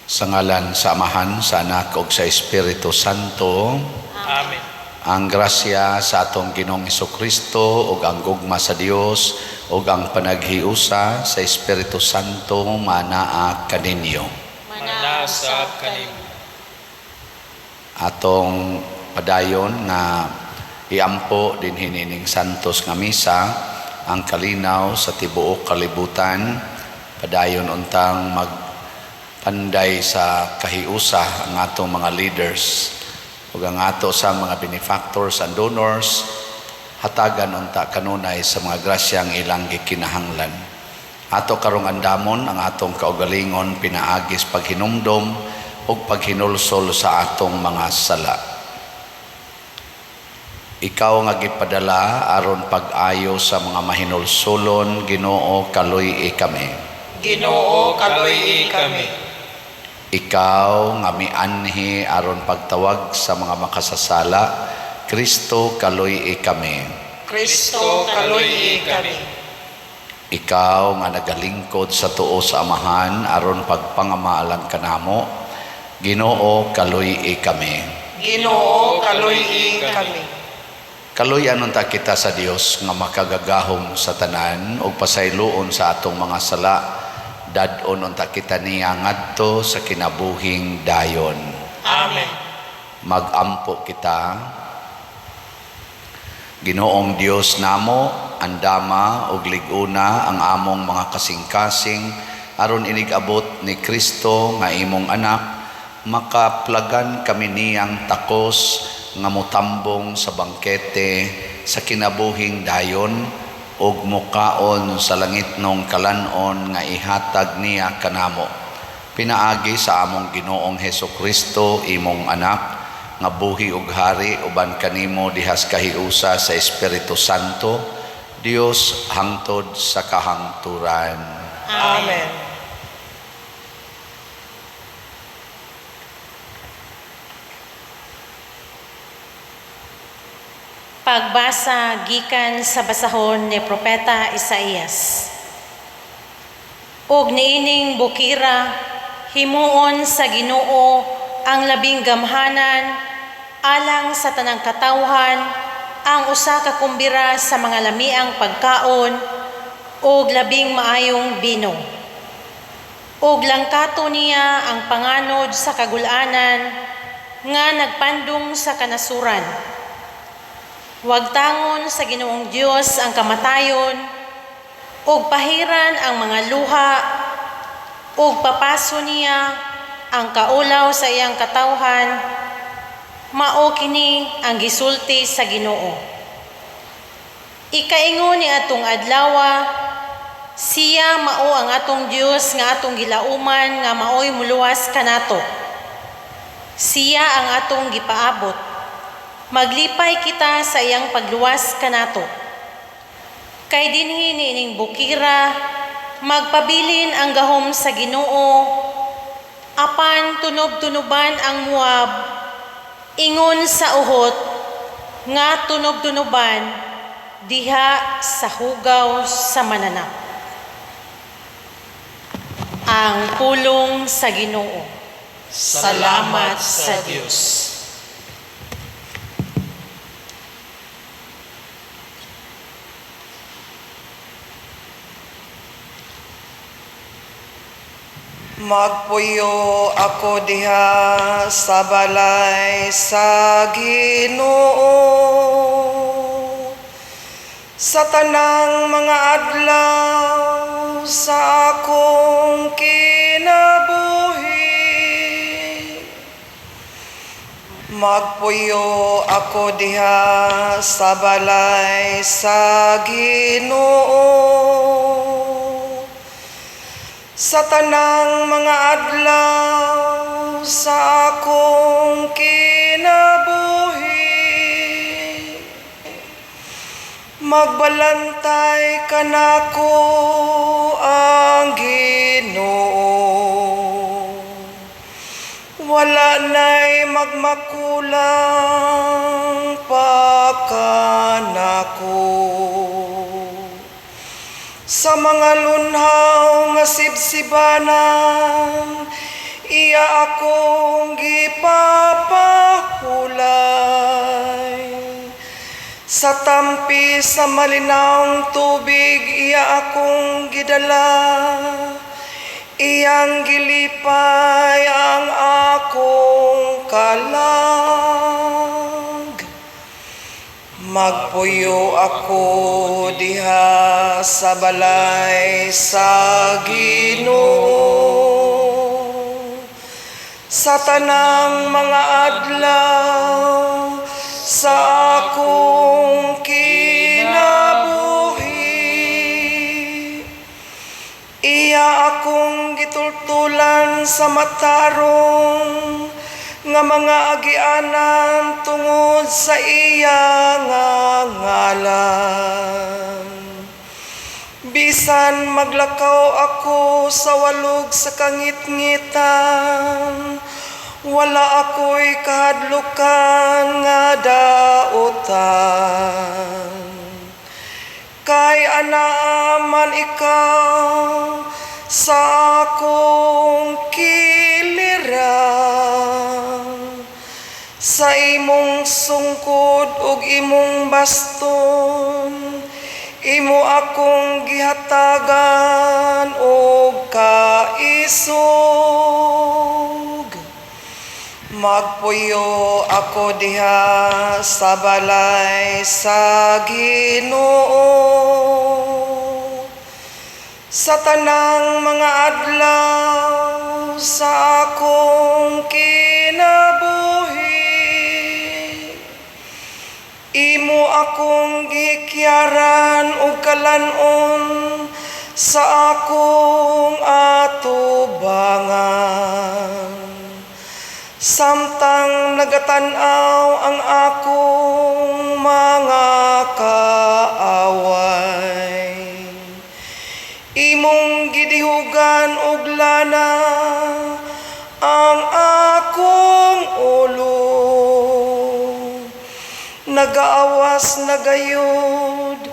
Sa ngalan sa Amahan, sa Anak ug sa Espiritu Santo. Amen. Ang grasya sa atong Ginoong Kristo ug ang gugma sa Dios ug ang panaghiusa sa Espiritu Santo manaa kaninyo. Manaa sab kanimo. Atong padayon nga iampo dinhi nining Santos nga misa ang kalinaw sa tibuok kalibutan. Padayon untang magpanday sa kahiusa ang atong mga leaders ug ang ato sa mga benefactors and donors, hatagan unta kanunay sa mga grasyang ilang gikinahanglan. Ato karong andamon ang atong kaugalingon pinaagi sa paghinumdom ug paghinulsol sa atong mga sala. Ikaw nga gipadala aron pag-ayo sa mga mahinulsolon, Ginoo, kaluy-i kami. Ginoo, kaluy-i kami. Ikaw nga mianhi aron pagtawag sa mga makasasala, Kristo, kaluy-i kami. Kristo, kaluy-i kami. Ikaw nga nagalingkod sa tuo sa Amahan aron pagpangamaalang kanamo, Ginoo, kaluy-i kami. Ginoo, kaluy-i kami. Kaluy-an unta kita sa Dios nga makagagahom sa tanan ug pasayloon sa atong mga sala. Dad-on unta kita niya ngadto sa kinabuhing dayon. Amen. Magampo kita. Ginoong Dios namo, andama ug lig-una ang among mga kasing-kasing aron inig-abot ni Kristo nga imong anak, makaplagan kami niyang takos nga motambong sa bangkete sa kinabuhing dayon ug mukaon sa langitnong kalan-on nga ihatag niya kanamo. Pinaagi sa among Ginoong Heso Kristo, imong anak, nga buhi ug hari uban kanimo dihas kahiusa sa Espiritu Santo, Dios hangtod sa kahangturan. Amen. Pagbasa gikan sa basahon ni Propeta Isaías. Og niining bukira, himuon sa Ginoo ang labing gamhanan alang sa tanang katawhan, ang usa ka kumbira sa mga lamiang pagkaon ug labing maayong bino. Ug langkato niya ang panganod sa kagul-anan nga nagpandong sa kanasuran. Wagtangon sa Ginoong Dios ang kamatayon, ug pahiran ang mga luha, ug papaso niya ang kaulaw sa iyang katawhan. Mao kini ang gisulti sa Ginoo. Ikaingon ni atong adlawa, siya mao ang atong Dios nga atong gilauman nga maoy muluwas kanato. Siya ang atong gipaabot. Maglipay kita sa iyang pagluwas kanato. Kay dinhi niining bukira, magpabilin ang gahom sa Ginoo, apan tunob-tunoban ang Moab, ingon sa uhot, nga tunob-tunoban diha sa hugaw sa mananap. Ang pulong sa Ginoo. Salamat sa Dios. Magpuyo ako diha sa balay sa Ginoo sa tanang mga adlaw sa akong kinabuhi. Magpuyo ako diha sa balay sa Ginoo sa tanang mga adlaw sa akong kinabuhi. Magbalantay kanako ang Ginoo. Wala na'y magmakulang pa kanako. Sa mga lunhaw nga sibsibanan, Iya akong gipapahulay. Sa tampi sa malinawng tubig, iya akong gidala. Iyang gilipay ang akong kalag. Magpuyo ako diha sa balay sa Ginoo sa tanang mga adlaw sa akong kinabuhi. Iya akong gitultulan sa matarong nga mga agianan tungod sa iya nga ngalan. Bisan maglakaw ako sa walog sa kangitngitan, wala ako'y kahadlukan nga dautan. Kay anaa man ikaw sa akong kiliran, sa imong sungkod ug imong baston, imo akong gihatagan og kaisog. Magpuyo ako diha sa balay sa Ginoo sa tanang mga adlaw sa akong kinabuhi. Imo akong gikyaran og kalan-on sa akong atubangan. Samtang nagatan-aw ang akong mga kaaway, imong gidihugan og lana ang akong ulo. Nagaawas na gayud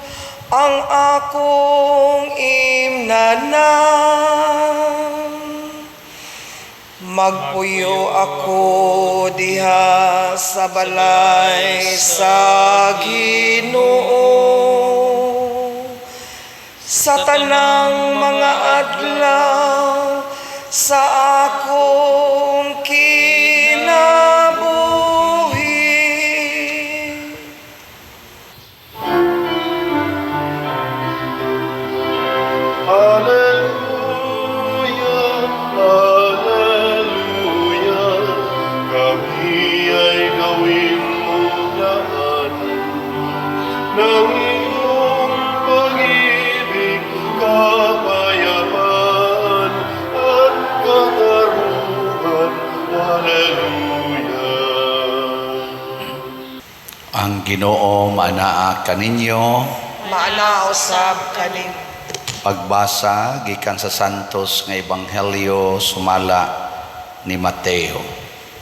ang akong imnanan. Magpuyo ako diha sa balay sa Ginoo sa tanang mga adlaw sa akong kinabuhi. Alleluia, Alleluia, kami ay gawin mong daan ng iyong pag-ibig, kapayapaan at katarungan. Alleluia. Ang Ginoo maanaa kaninyo. Maanaa usab kanimo. Pagbasa gikan sa Santos nga Ebanghelyo sumala ni Mateo.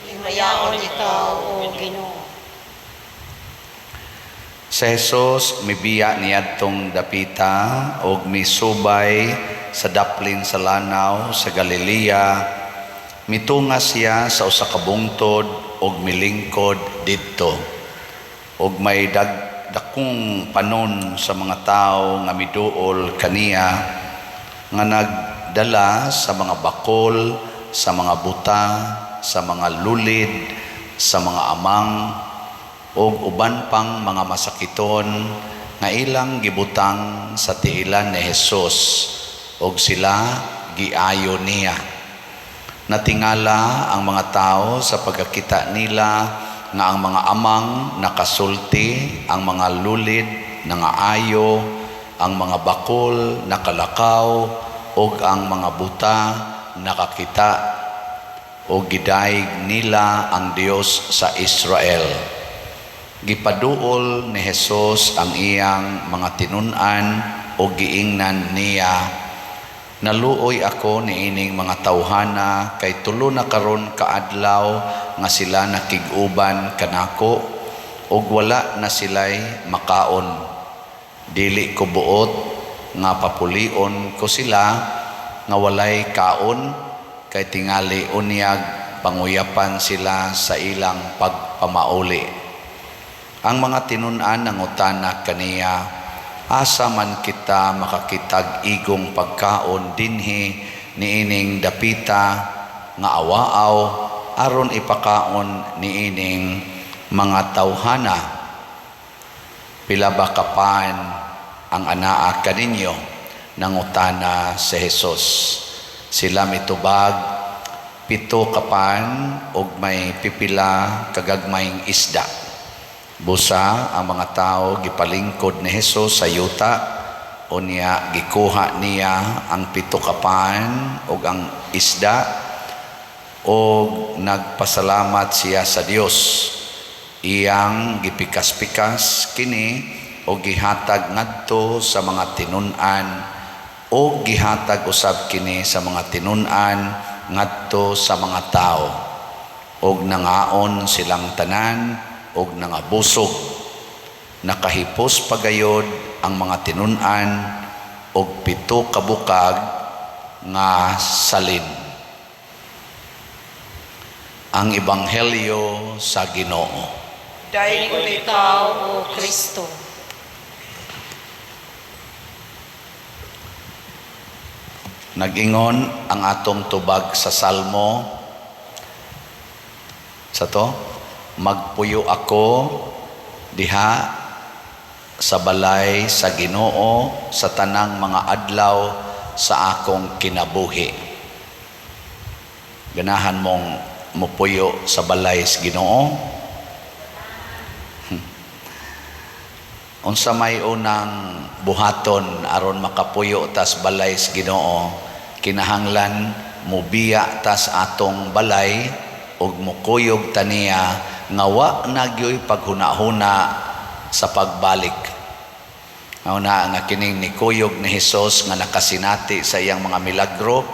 Himayaon ikaw, O Ginoo. Si Jesus mibiya niadtong dapita og misubay sa daplin sa lanaw sa Galilea. Mitunga siya sa usa ka bungtod og milingkod didto. Og may dakong panon sa mga tawo nga miduol kaniya, nga nagdala sa mga bakol, sa mga buta, sa mga lulid, sa mga amang ug uban pang mga masakiton nga ilang gibutang sa tiilan ni Hesus ug sila giayo niya. Natingala ang mga tao sa pagkakita nila nga ang mga amang nakasulti, ang mga lulid nangaayo, ang mga bakol nakalakaw, ug ang mga buta nakakita, ug gidayeg nila ang Dios sa Israel. Gipaduol ni Hesus ang iyang mga tinun-an ug giingnan niya, "Naluoy ako niining mga tawhana kay 3 na karon kaadlaw nga sila nakig-uban kanako ug wala na sila'y makaon. Dili ko buot nga papulion ko sila nga walay kaon. Kay tingali unyag panguyapan sila sa ilang pagpamauli. Ang mga tinun-an nangutana kaniya, "Asa man kita makakitag igong pagkaon dinhi niining dapita nga awaaw aron ipakaon niining mga tawhana?" "Pila ba ka pan ang anaa kaninyo?" nangutana si Jesus. Sila mitubag, "7 ka pan ug may pipila kagagmayng isda." Busa ang mga tao gipalingkod ni Jesus sa yuta. Unya gikuha niya ang 7 ka pan ug ang isda ug nagpasalamat siya sa Dios. Iyang gipikas-pikas kini ug gihatag ngadto sa mga tinun-an ug gihatag usab kini sa mga tinun-an ngadto sa mga tao. Ug nangaon silang tanan ug nangabusog. Nakahipos pagayod ang mga tinun-an og 7 ka bukag nga salin. Ang Ebanghelyo sa Ginoo. Daygon ikaw, O Kristo. Nag-ingon ang atong tubag sa Salmo sa to, "Magpuyo ako diha sa balay sa Ginoo sa tanang mga adlaw sa akong kinabuhi." Ganahan mong mupuyo sa balay sa Ginoo? Unsa may unang buhaton aron makapuyo tas balay sa Ginoo? Kinahanglan mubiya tas atong balay ug mukuyog taniya nga wa na gyoy paghunahuna sa pagbalik. Mao na nga kining nikuyog ni Hesus nga nakasinati sa iyang mga milagro,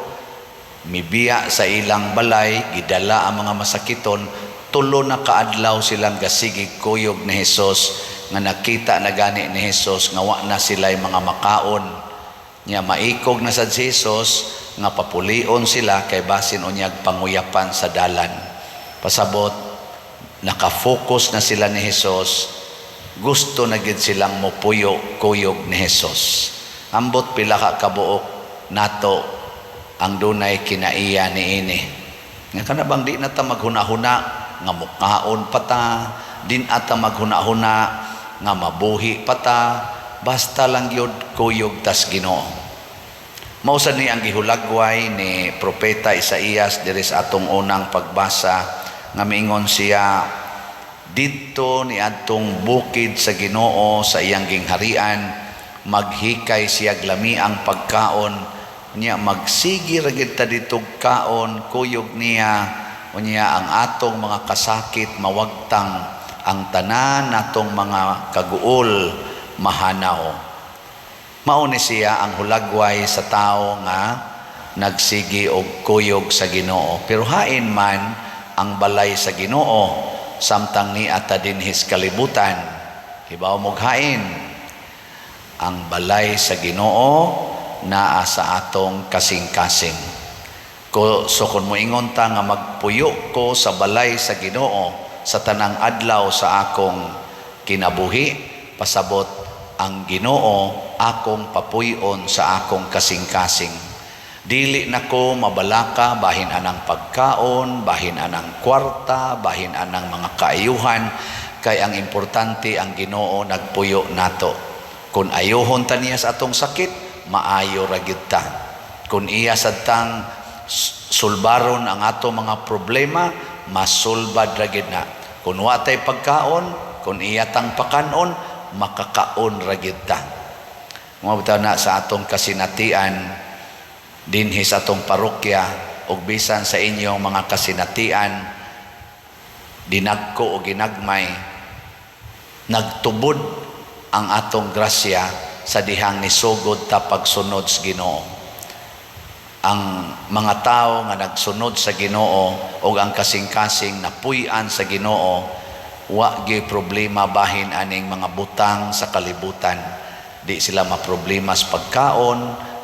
mibiya sa ilang balay, gidala ang mga masakiton, 3 na kaadlaw silang gasigig kuyog ni Hesus nga nakita na gani ni Hesus nga wa na sila'y mga makaon. Nya maikog na sad si Hesus nga papulion sila kay basin unyag panguyapan sa dalan. Pasabot, nakafocus na sila ni Hesus, gusto na gid silang mopuyo kuyog ni Hesus. Ambot pila ka kabuok nato ang dunay kinaiya niini. Nga kana bang di na ta maghuna-huna nga mukaon pa ta, din ata maghuna-huna nga mabuhi pa ta, basta lang gyud kuyog tas Ginoo. Mao sad ni ang gihulagway ni Propeta Isaías diri sa atong unang pagbasa nga miingon siya didto ni adtong bukid sa Ginoo sa iyang gingharian, maghikay siya lami ang pagkaon niya, magsigi ra gid ta didto kaon kuyog niya, unya ang atong mga kasakit mawagtang, ang tanan natong mga kaguol mahanaw. Mao ni siya ang hulagway sa tawo nga nagsigi og kuyog sa Ginoo. Pero hain man ang balay sa Ginoo samtang ni ata dinhis kalibutan. Hibaw mog hain ang balay sa Ginoo naa sa atong kasing-kasing. Ko so kun moingon ta nga magpuyo ko sa balay sa Ginoo sa tanang adlaw sa akong kinabuhi, pasabot ang Ginoo akong papuy-on sa akong kasing-kasing. Dili nako mabalaka bahin anang pagkaon, bahin anang kwarta, bahin anang mga kaayuhan, kay ang importante ang Ginoo nagpuyo nato. Kung ayuhon ta niya sa atong sakit, maayo ra gyud ta. Kung iya sad tang sulbaron ang ato mga problema, masulbad ra gyud na. Kung wa tay pagkaon, kung iya tang pakanon, makakaon ra gyud ta. Mao bitaw na sa atong kasinatian dinhi sa atong parokya ug bisan sa inyong mga kasinatian dinagko o ginagmay, nagtubod ang atong grasya sa dihang nisugod ta pagsunod sa Ginoo. Ang mga tao nga nagsunod sa Ginoo ug ang kasing-kasing napuy-an sa Ginoo, wa gyud problema bahin aning mga butang sa kalibutan. Di sila maproblema sa pagkaon,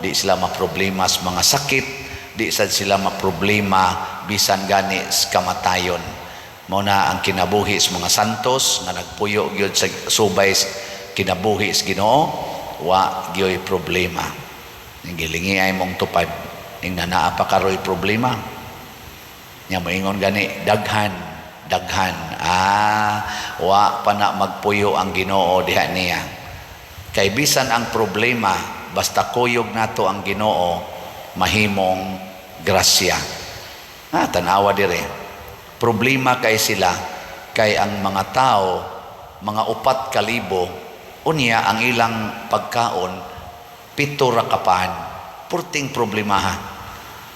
di sila maproblema sa mga sakit, Di sad sila maproblema bisan gani sa kamatayon. Mao na ang kinabuhi sa mga santos nga nagpuyo gyud sa subay sa kinabuhi sa Ginoo, wa gyoy problema. Gilingi ay mong tupad ing naa pa karoy problema. Nya moingon gani daghan daghan, wa pa na magpuyo ang Ginoo diha niya. Kay bisan ang problema, basta kuyog nato ang Ginoo, mahimong grasya. Tanawa dire. Problema kay sila kay ang mga tao, mga 4,000, unya ang ilang pagkaon 7 ra ka pan. Purting problema ha.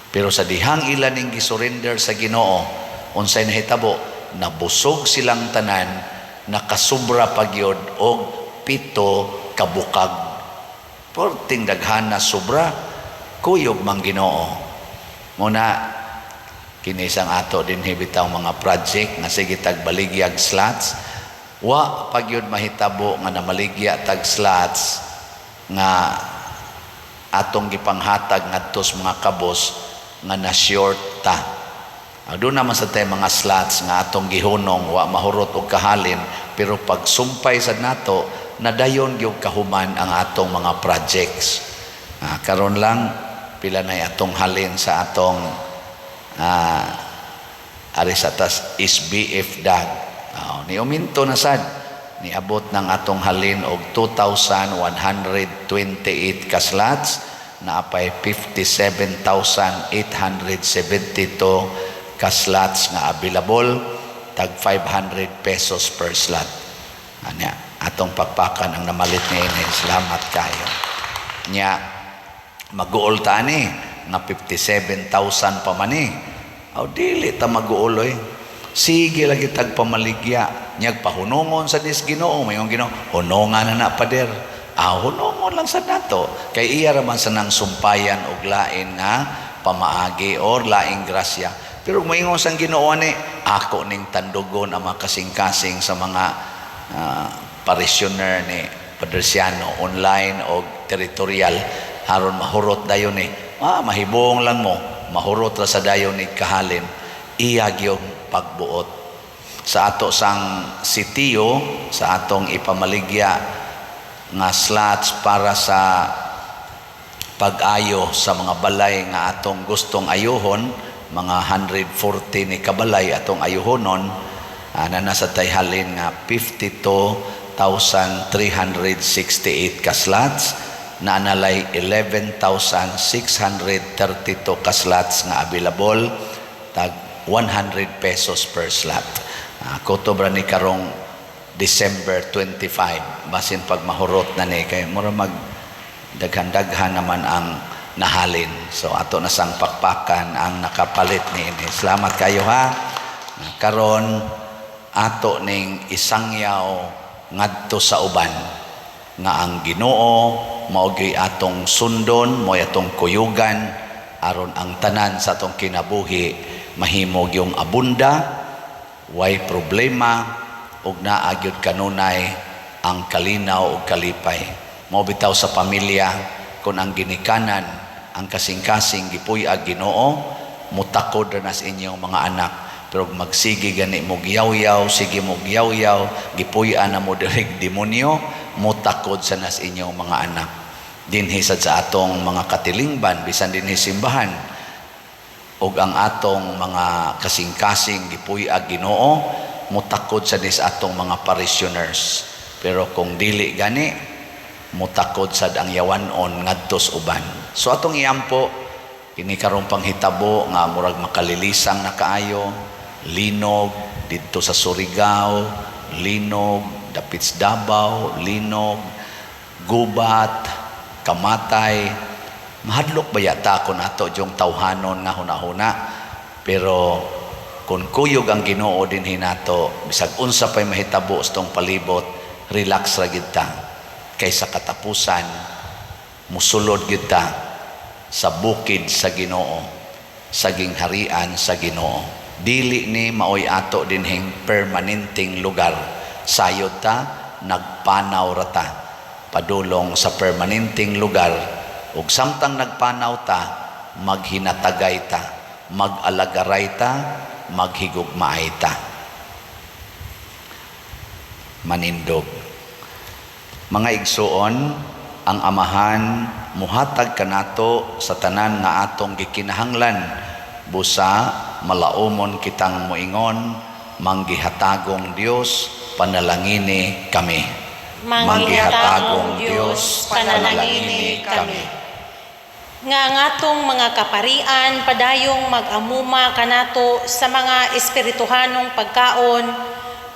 Pero sa dihang ila ning gisurrender sa Ginoo, unsay nahitabo? Nabusog silang tanan, nakasubra pa gyud og 7 ka bukag. Purting daghan na sobra, kuyog mang Ginoo. Muna kini sang ato dinhi bitaw mga project nga sige tag baligyag slots, wa pa gyud mahitabo nga namaligya tag slots nga atong gipanghatag ngadto sa mga kabos nga na short ta. Doon naman sa tay mga slots nga atong gihunong wa mahurot og kahalin, pero pag sumpay sad nato nadayon gyud kahuman ang atong mga projects. Karon lang pila nay atong halin sa atong ari sa tas SBF dag. Ni uminto na sad, niabot ng atong halin og 2,128 ka slots, naapay 57,872 ka slots nga available, tag 500 pesos per slot. Anya, atong pakpakan ang namalit ni ini. Salamat kayo. Nya, mag-uol ta ani nga 57,000 pa man ni. Aw, dili ta mag-uol oy. Sige lagi tag pamaligya. Nyag pahunungon sa dis Ginoo, mayong Ginoo, hunungan na na pader. Hunungon lang sa nato. Kay iya ra man sa nang sumpayan og lain nga pamaagi or laing grasya. Pero moingon sang Ginoo ani, ako ning tandugon ang mga kasing-kasing sa mga parishioner ni Padre Siano online o territorial, haron mahurot dayon ni. Mahibong lang mo, mahurot ra sa dayon ni kahalin. Iya gyud pagbuot. Sa ato sang sitio, sa atong ipamaligya nga slots para sa pag-ayo sa mga balay nga atong gustong ayuhon, mga 140 ni kabalay atong ayuhonon, na nasa tayhalin nga 52,368 ka slots, na analay 11,632 ka slots nga available, tag 100 pesos per slot. Kutob ra ni karong December 25, basin pag mahurot na ni kay mura mag daghan-daghan naman ang nahalin. So ato na sang pakpakan ang nakapalit ni ini. Salamat kayo ha. Karon ato ning isangyaw ngadto sa uban nga ang Ginoo mao gyud atong sundon, mao atong kuyugan aron ang tanan sa atong kinabuhi mahimo gyung abunda, way problema ug naa gyud kanunay ang kalinaw ug kalipay. Mao bitaw sa pamilya, kun ang ginikanan ang kasing-kasing gipuy-ag Ginoo, mutakod ra na sa inyong mga anak. Pero magsige gani mo giyawyaw, sige mo giyawyaw, gipuy-an na mo direk demonyo, mutakod sa nas inyong mga anak. Dinhi sad sa atong mga katilingban, bisan dinhi simbahan, ug ang atong mga kasing-kasing gipuy-ag Ginoo, mutakod sa nis atong mga parishioners. Pero kung dili gani, mutakod sad ang yawanon ngadtos uban. So atong iampo kini karong panghitabo nga murag makalilisang na kaayo, linog didto sa Surigao, linog dapit sa Davao, linog gubat, kamatay. Mahadlok ba yata ko nato yung tawhanon nga hunahuna? Pero kung kuyog ang Ginoo dinhi nato, bisag unsa pay mahitabo sa tong palibot, relax ra gid ta. Kay sa katapusan musulod gyud ta sa bukid sa Ginoo, sa gingharian sa Ginoo. Dili ni maoy ato dinhing permanenteng lugar. Sayod ta, nagpanaw ra ta padulong sa permanenteng lugar. Ug samtang nagpanaw ta, maghinatagay ta, mag-alagaray ta, maghigugmaay ta. Manindog. Mga igsuon, ang Amahan muhatag kanato sa tanan nga atong gikinahanglan, busa malaumon kitang moingon, "Manggihatagong Dios, panalangini kami." Manggihatagong Dios, panalangini kami. Nga ang atong mga kaparian padayong mag-amuma kanato sa mga espirituhanong pagkaon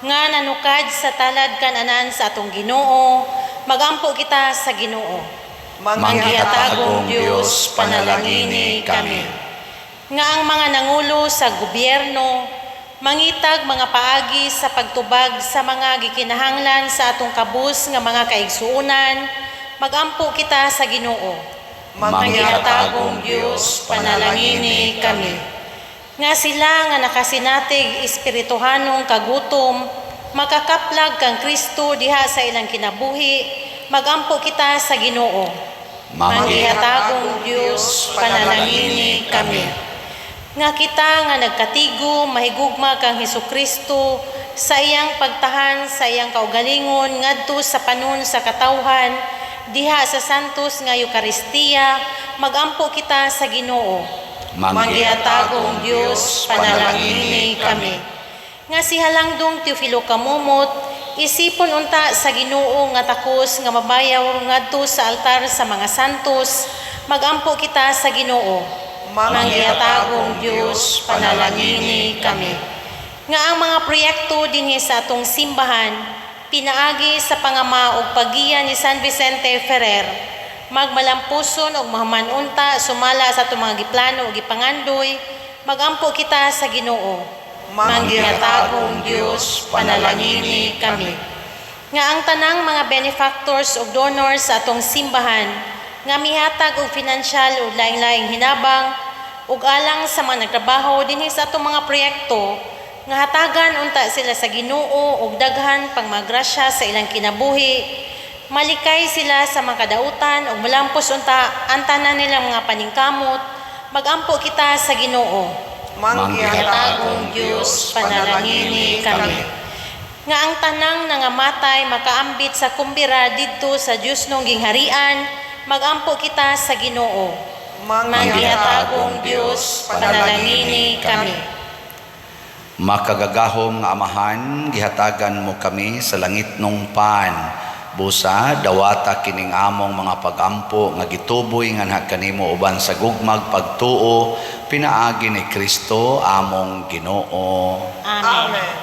nga nanukad sa talad kan-anan sa atong Ginoo, magampo kita sa Ginoo. Manggihatagong Dios, panalangini kami. Nga ang mga nangulo sa gobyerno mangitag mga paagi sa pagtubag sa mga gikinahanglan sa atong kabus nga mga kaigsuonan, magampo kita sa Ginoo. Manggihatagong Dios, panalangini kami. Nga sila nga nakasinatig espirituhanong kagutom makakaplag kang Kristo diha sa ilang kinabuhi, magampo kita sa Ginoo. Manggihatagong Dios, panalangini kami. Nga kita nga nagkatigo mahigugma kang Hesukristo sa iyang pagtahan sa iyang kaugalingon ngadto sa panon sa katawhan diha sa santos nga Eukaristiya, magampo kita sa Ginoo. Manggihatagong Dios, panalangini kami. Nga si Halangdong Teofilo Camomot isipon unta sa Ginoo nga takos nga mabayaw ngadto sa altar sa mga santos, magampo kita sa Ginoo. Manggihatagong Dios, panalangini kami. Nga ang mga proyekto dinhi sa atong simbahan pinaagi sa pangama ug paggiya ni San Vicente Ferrer magmalampuson ug mahuman unta sumala sa atong mga giplano ug gipangandoy, magampo kita sa Ginoo. Manggihatagong Dios, panalangini kami. Nga ang tanang mga benefactors ug donors sa atong simbahan nga mihatag og financial ug laing-laing hinabang ug alang sa mga nagtrabaho dinhi sa atong mga proyekto, nga hatagan unta sila sa Ginoo og daghan pang magrasya sa ilang kinabuhi, malikay sila sa mga kadautan ug malampos unta ang tanan nilang mga paningkamot, magampo kita sa Ginoo. Manggihatagong Dios, panalangini kami. Nga ang tanang nangamatay makaambit sa kumbira didto sa Dios nong gingharian, magampo kita sa Ginoo. Manggihatagong Dios, panalangini kami. Makagagahom nga Amahan, gihatagan mo kami sa langitnong pan. Busa, dawata kining among mga pagampo nga gituboy nganha kanimo uban sa gugmag pagtuo, pinaagi ni Kristo among Ginoo. Amen. Amen.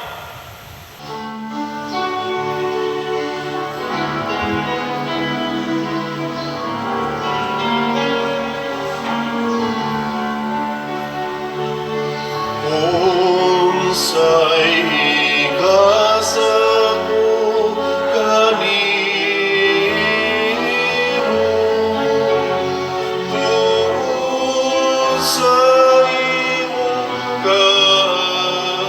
Unsay higasa ko kanimo, tungod sa imong kaayo.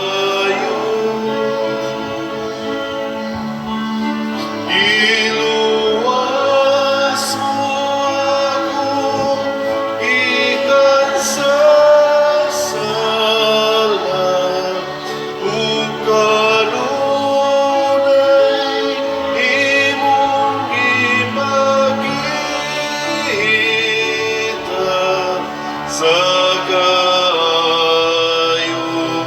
Iluwas mo ako gikan sa sala, ug kanunay imong gipakita sa kaayo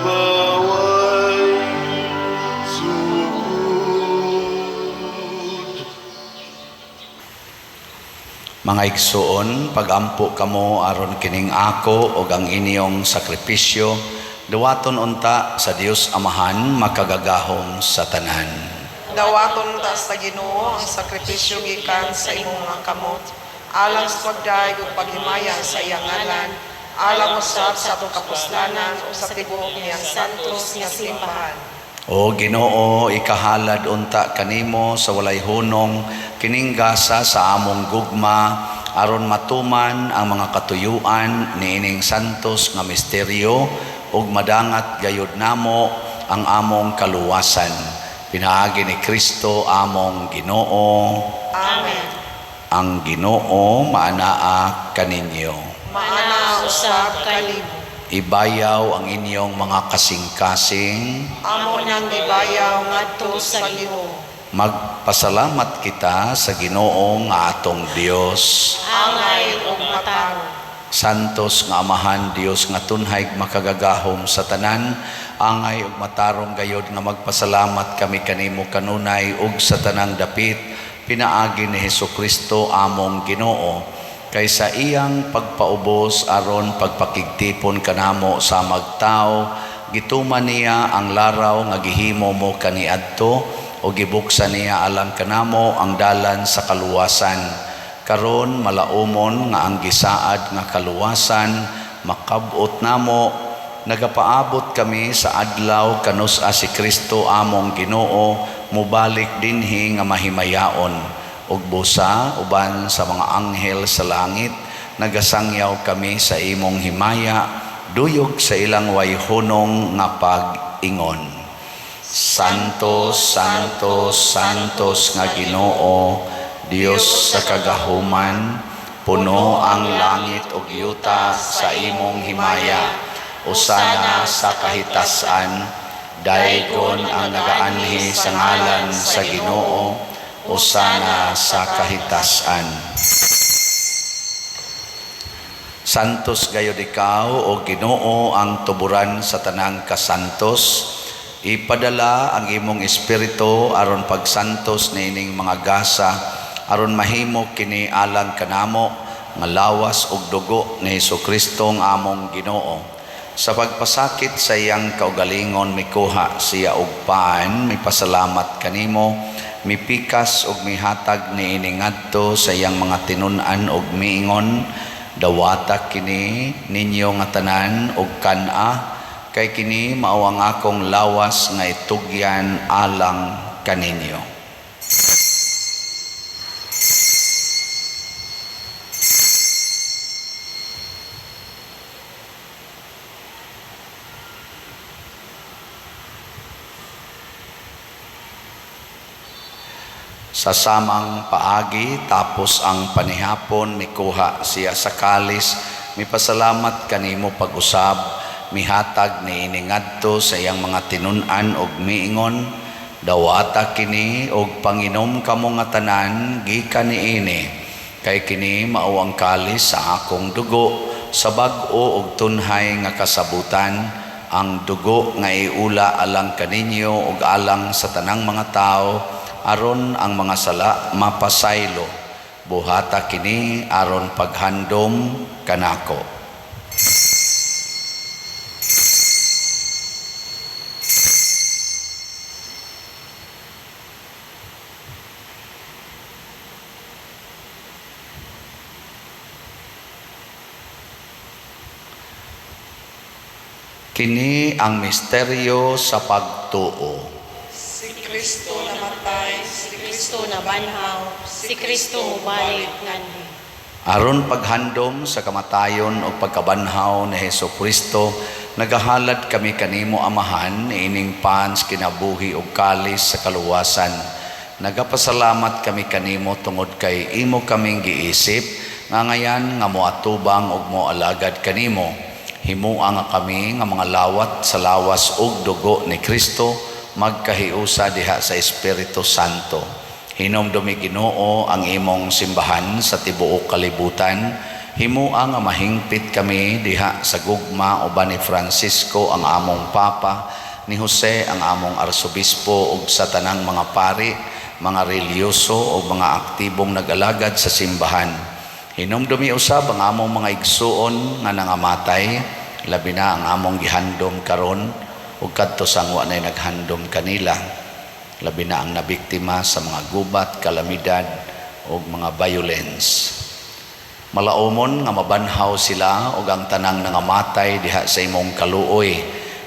nga way sukod. Mga igsuon, pagampo kamo aron kining ako ug ang inyong sakripisyo duwaton unta sa Dios Amahan makagagahom sa tanan. Dawaton ta sa Ginoo ang sakripisyo gikan sa imong mga kamot, alang sa pagdayeg ug paghimaya sa iyang ngalan, alang usab sa atong kapuslanan ug sa tibuok niyang santos nga simbahan. O Ginoo, ikahalad unta kanimo sa walay hunong kining gasa sa among gugma aron matuman ang mga katuyuan niining santos nga misteryo ug madangat gayud namo ang among kaluwasan. Pinaagi ni Kristo among Ginoo. Amen. Ang Ginoo maanaa kaninyo. Maana usab kanimo. Ibayaw ang inyong mga kasing-kasing. Amo nang gibayaw ngadto sa Ginoo. Magpasalamat kita sa Ginoo nga atong Dios. Angay ug matarong. Santos nga Amahan, Dios nga tunhay makagagahom sa tanan, angay ug matarong gayod nga magpasalamat kami kanimo kanunay ug sa tanang dapit pinaagi ni Hesukristo among Ginoo, kay sa iyang pagpaubos aron pagpakigtipon kanamo sa magtao, gituman niya ang laraw nga gihimo mo kaniadto o gibuksan niya alang kanamo ang dalan sa kaluwasan. Karon malaumon nga ang gisaad nga kaluwasan makab-ot namo, nagapaabot kami sa adlaw kanus-a si Kristo among Ginoo mobalik dinhi nga mahimayaon. Ug busa uban sa mga anghel sa langit nagasangyaw kami sa imong himaya, duyog sa ilang wayhunong nga pag-ingon. Santo, Santo, Santos nga Ginoo, Dios sa kagahuman, puno ang langit ug yuta sa imong himaya. Usana sa kahitasan, daygon ang nagaanhi sa ngalan sa Ginoo, usana sa kahitasan. Santos gayod ikaw o Ginoo, ang tuburan sa tanang kasantos. Ipadala ang imong espiritu aron pagsantos niining mga gasa, aron mahimo kini alang kanamo nga lawas ug dugo ni Hesukristo ang among Ginoo. Sa pagpasakit sa iyang kaugalingon mikuha siya og paan, mipasalamat kanimo, mipikas ug mihatag niini ngadto sa iyang mga tinun-an ug miingon, dawata kini ninyo nga tanan ug kan-a, kay kini mao ang akong lawas nga itugyan alang kaninyo. Sa samang paagi, tapos ang panihapon, mikuha siya sa kalis, mipasalamat kanimo pag-usab, mihatag niini ngadto sa iyang mga tinun-an og miingon, dawata kini og panginom kamo nga tanan gikan niini, kay kini mao ang kalis sa akong dugo, sa bag-o og tunhay nga kasabutan, ang dugo nga iula alang kaninyo ug alang sa tanang mga tawo, aron ang mga sala mapasaylo. Buhata kini aron paghandom kanako. Kini ang misteryo sa pagtuo. Si Kristo namatay, si Kristo nabanhaw, si Kristo mobalik nganhi. Aron paghandom sa kamatayon o pagkabanhaw ni Hesukristo, nagahalad kami kanimo Amahan ining pans kinabuhi ug kalis sa kaluwasan. Nagapasalamat kami kanimo tungod kay imo kaming giisip nga ngayan nga moatubang ug moalagad kanimo. Himua nga kami nga mga lawat sa lawas ug dugo ni Kristo magkahiusa diha sa Espiritu Santo. Hinumdumi Ginoo ang imong simbahan sa tibuok kalibutan. Himua nga mahingpit kami diha sa gugma uban ni Francisco ang among Papa, ni Jose ang among Arsobispo ug sa tanang mga pari, mga relihiyoso ug mga aktibong nag-alagad sa simbahan. Hinumdumi usab ang among mga igsuon nga nangamatay, labi na ang among gihandom karon ug kadto sa wa nay naghandom kanila, labi na ang nabiktima sa mga gubat, kalamidad ug mga violence. Malaumon nga mabanhaw sila ug ang tanang nangamatay diha sa imong kaluoy.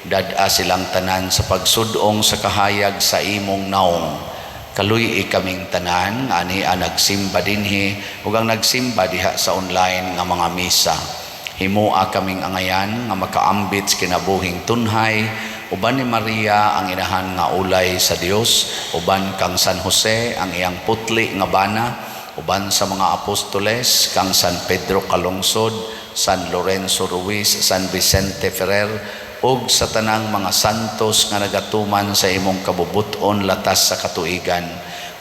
Dad-a silang tanan sa pagsudong sa kahayag sa imong naong. Kaluy-i kaming tanan nga ani ang nagsimba dinhi ug ang nagsimba diha sa online nga mga misa. Himua kaming angayan nga makaambit sa kinabuhing tunhay uban ni Maria ang inahan nga ulay sa Dios, uban kang San Jose ang iyang putli nga bana, uban sa mga apostoles kang San Pedro kalungsod, San Lorenzo Ruiz, San Vicente Ferrer, ug sa tanang mga santos nga nagatuman sa imong kabubut-on latas sa katuigan.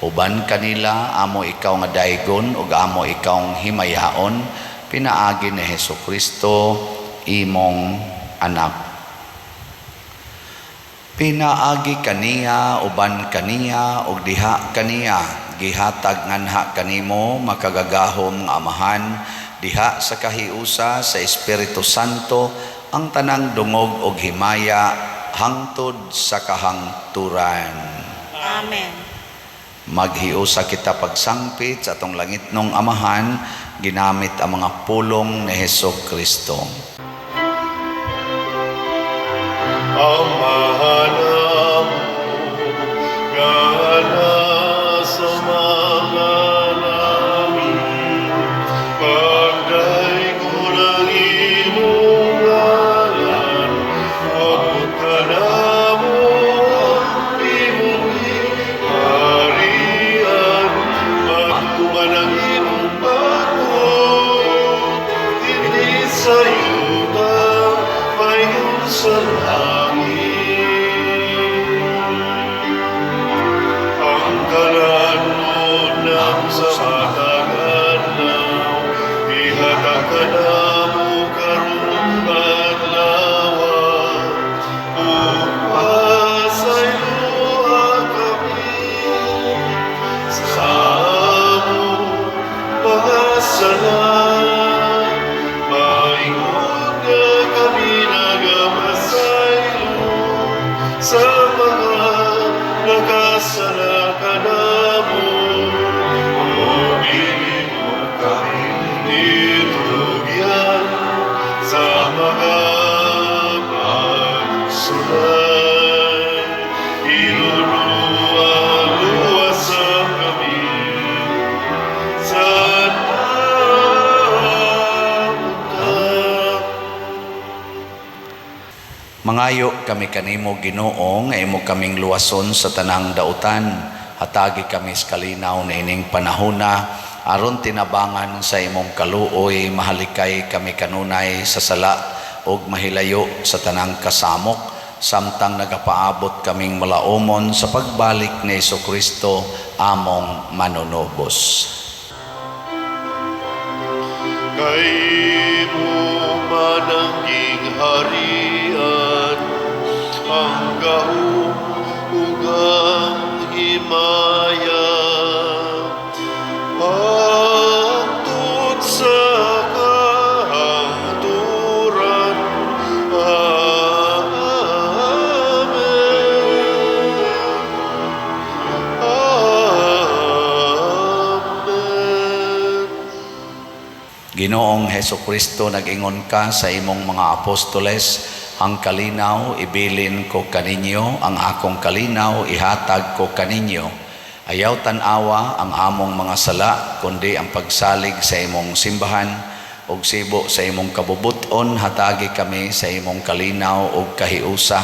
Uban kanila amo ikaw nga daygon ug amo ikaw himayaon, pinaagi ni Hesus Kristo imong anak. Pinaagi kaniya, uban kaniya, ug diha kaniya, gihatag nganha kanimo makagagahom nga Amahan diha sa kahiusa sa Espiritu Santo ang tanang dungog ug himaya hangtod sa kahangturan. Amen. Maghiusa kita pagsangpit sa atong langitnong Amahan ginamit ang mga pulong ni Hesus Kristo. Amahan namo nga nasa mga langit, pagdaygon ang imong ngalan, moabot kanamo ang imong gingharian, matuman ang imong pagbuot, dinhi sa yuta, paingon sa langit. Ang kalanon namo sa matag adlaw, ihatag kanamo karong adlaw, ug pasayloa kami sa among mga sala, maingon nga kami nagapasaylo sa mga nakasala kanamo. Ug dili mo kami itugyan sa mga pagsulay. Hinunua, luwasa kami sa naunta. Mangayo kami kanimo, Ginoo, nga imo kaming luwason sa tanang dautan. Hatagi kami sa kalinaw niining panahona aron tinabangan sa imong kaluoy mahalikay kami kanunay sa sala ug mahilayo sa tanang kasamok samtang nagapaabot kaming malaumon sa pagbalik ni Kristo among manunubos. Kay imo man ang gingharian, ang gahom ug ang himaya, hangtod sa kahangturan. Amen. Amen. Ginoong Heso Kristo, nag-ingon ka sa imong mga apostoles, "Ang kalinaw ibilin ko kaninyo, ang akong kalinaw ihatag ko kaninyo. Ayaw tan-awa ang among mga sala, kundi ang pagsalig sa imong simbahan, ug sibo sa imong kabubuton hatagi kami sa imong kalinaw ug kahiusa,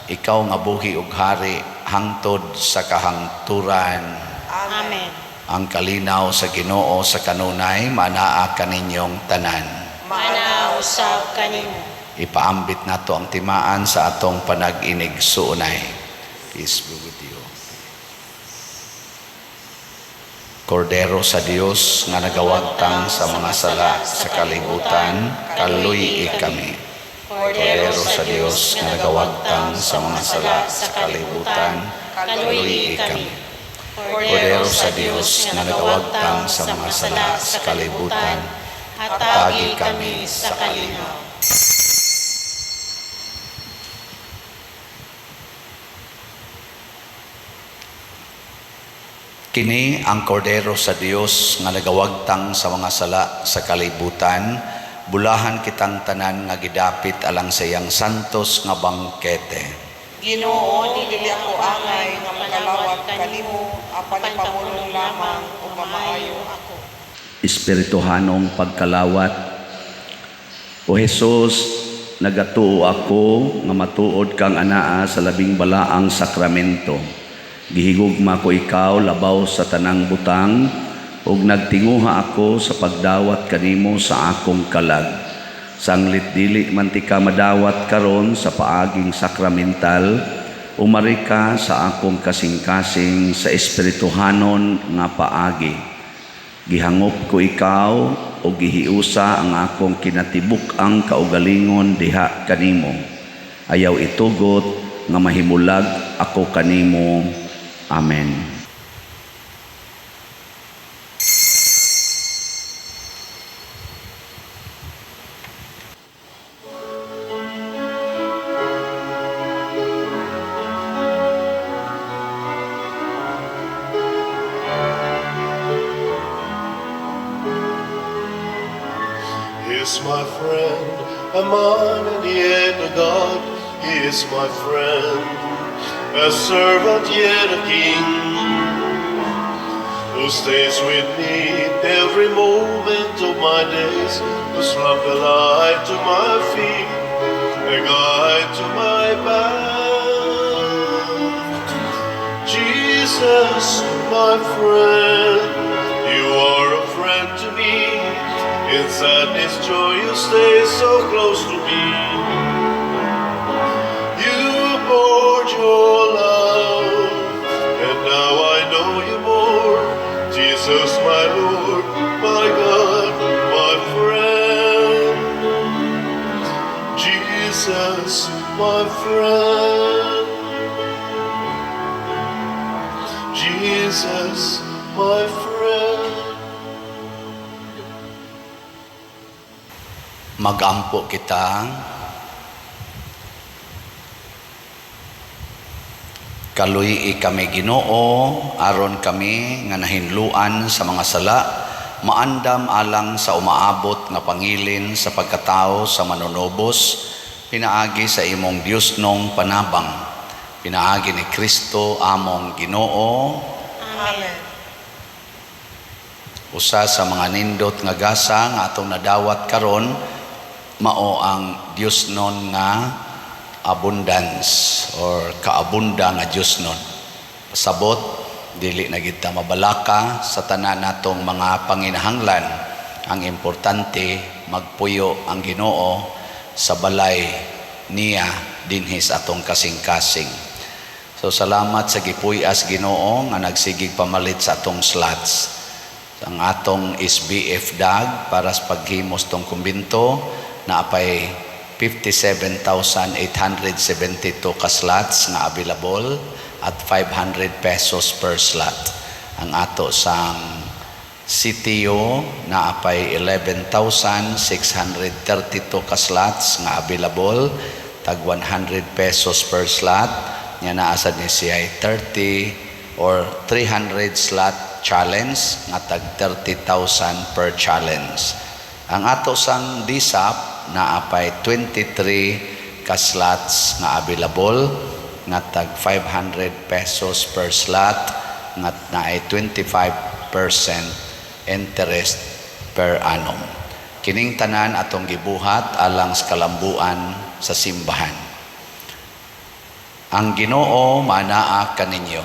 ikaw nga buhi ug hari hangtod sa kahangturan." Amen. Ang kalinaw sa Ginoo sa kanunay manaa kaninyong tanan. Maanaa usab kanimo. Ipaambit nato ang timaan sa atong panag-inigsuonay. Peace be with you. Kordero sa Dios nga nagawagtang sa mga sala sa kalibutan, kaluy-i kami. Kordero sa Dios nga nagawagtang sa mga sala sa kalibutan, kaluy-i kami. Kordero sa Dios nga nagawagtang sa mga sala sa kalibutan, hatagi kami sa kalinaw. Kini ang kordero sa Dios nga nagawagtang sa mga sala sa kalibutan, bulahan kitang tanan nga gidapit alang sa iyang santos nga bangkete. Ginoo, dili ako angay nga makalawat kanimo, apan ipamulong lamang ug mamaayo ako. Espirituhanong pagkalawat. O Hesus, nagatuo ako nga matuod kang anaa sa labing balaang sakramento. Gihigugma ko ikaw labaw sa tanang butang ug nagtinguha ako sa pagdawat kanimo sa akong kalag. Sanglit dili man tika madawat karon sa paaging sakramental, umari ka sa akong kasing-kasing sa espirituhanon nga paagi. Gihangop ko ikaw o gihiusa ang akong kinatibuk-ang kaugalingon diha kanimo. Ayaw itugot nga mahimulag ako kanimo. Amen. He is my friend, a man and yet a God. He is my friend, a servant yet a king, who stays with me every moment of my days, whose lamp a light to my feet, a guide to my path. Jesus, my friend, you are a friend to me. In sadness, joy, you stay so close to me. You poured your love, and now I know you more. Jesus, my Lord, my God, my friend. Jesus, my friend. Jesus, my friend. Magampo kita. Kaluy kami, Ginoo, aron kami nga nahinluan sa mga sala maandam alang sa umaabot nga pangilin sa pagkatao sa manunubos pinaagi sa imong Diosnong panabang, pinaagi ni Kristo among Ginoo. Amen. Usa sa mga nindot nga gasa nga atong nadawat karon mao ang Diosnon nga abundance or kaabunda nga Diosnon. Pasabot, dili na kita mabalaka sa tanan natong mga panginahanglan. Ang importante, magpuyo ang Ginoo sa balay niya dinhi sa atong kasing-kasing. So salamat sa gipuyas, Ginoo, nga nagsigig pamalit sa atong slots. Ang atong SBF DAG para sa paghimos tong kumbinto naapay 57,872 ka slots nga available at 500 pesos per slot. Ang ato sang CTO naapay 11,632 ka slots nga available tag 100 pesos per slot nya naa sad ni siya 30 or 300 slot challenge nga tag 30,000 per challenge. Ang ato sang DSAP naapay 23 ka slots nga available nga tag 500 pesos per slot nga naay 25% interest per annum. Kining tanan atong gibuhat alang sa kalambuan sa simbahan. Ang Ginoo manaa kaninyo.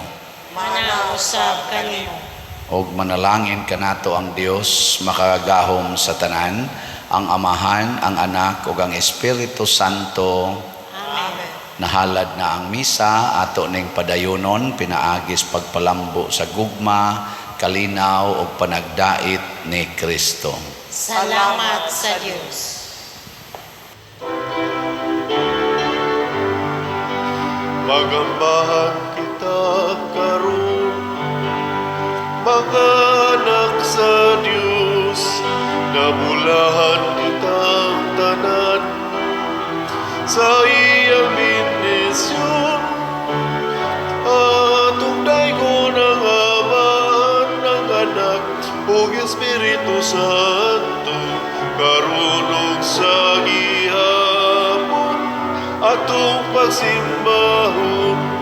Manaa usab kanimo. Og manalangin kanato ang Dios makagagahom sa tanan, ang Amahan, ang Anak ug ang Espiritu Santo. Amen. Nahalad na ang misa, ato ning padayonon pinaagis pagpalambo sa gugma, kalinaw ug panagdait ni Kristo. Salamat sa Dios. Magambahan kita karon, mga anak sa Dios, nabulahan kitang tanan sa iyang bendisyon. Atong daygon ang Amahan, ang Anak ug Espiritu Santo, karon ug sa gihapon atong pagsimbahon.